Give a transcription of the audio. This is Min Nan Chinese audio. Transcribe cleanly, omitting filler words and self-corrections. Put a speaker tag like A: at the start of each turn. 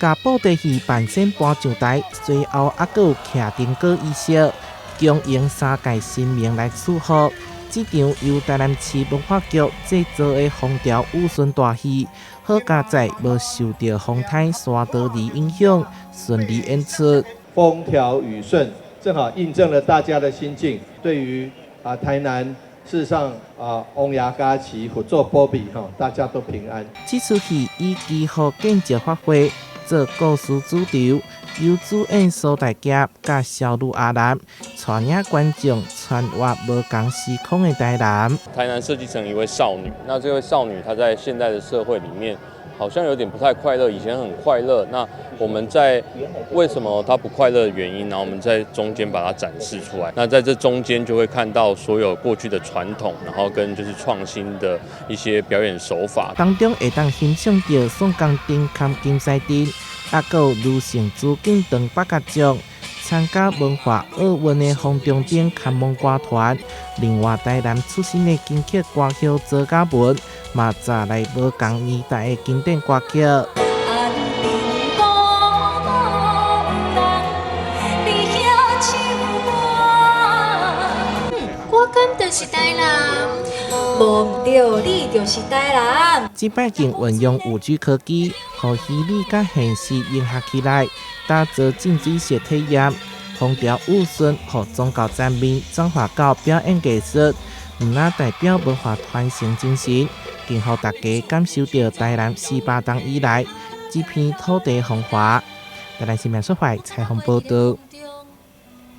A: 共布袋戲扮仙搬上台，隨後猶閣有徛燈果儀式，恭迎三界神明來賜福。這場由台南市文化局製作的風調雨順大戲，好佳哉無受著風颱沙多利影響，順利演出。
B: 風調雨順，正好印證了大家的心境。對於啊台南，事實上啊王爺加持，佛祖保庇哈，大家都平安。
A: 這齣戲以祈福建築發揮做故事主軸，由主演蘇大俠佮小女阿蘭帶領觀眾穿越無仝時空的台南。
C: 台南設計成一位少女，那這位少女她在現代的社會裡面，好像有點不太快樂，以前很快樂。那我們在為什麼她不快樂的原因，然後我們在中間把它展示出來。那在這中間就會看到所有過去的傳統，然後跟就是創新的一些表演手法。
A: 當中會當欣賞著宋江陣崁金獅陣，猶閣有女性朱景長八角將，參加文化奧運的風中燈牽夢歌團，另外台南出身的金曲歌后左嘉文，嘛紮來無仝年代的經典歌曲。
D: 安定孤人佇遐唱歌。
E: 我敢就是台南？
D: 無毋對，你就是台南。
A: 這擺更運用5G 科技，予虛擬佮現實融合起來，打造浸水式體驗，風調雨順，予宗教層面轉化到表演藝術，毋但代表文化傳承精神，更予大家感受著台南48冬以來這片土地風華。台南新聞出發採訪報導。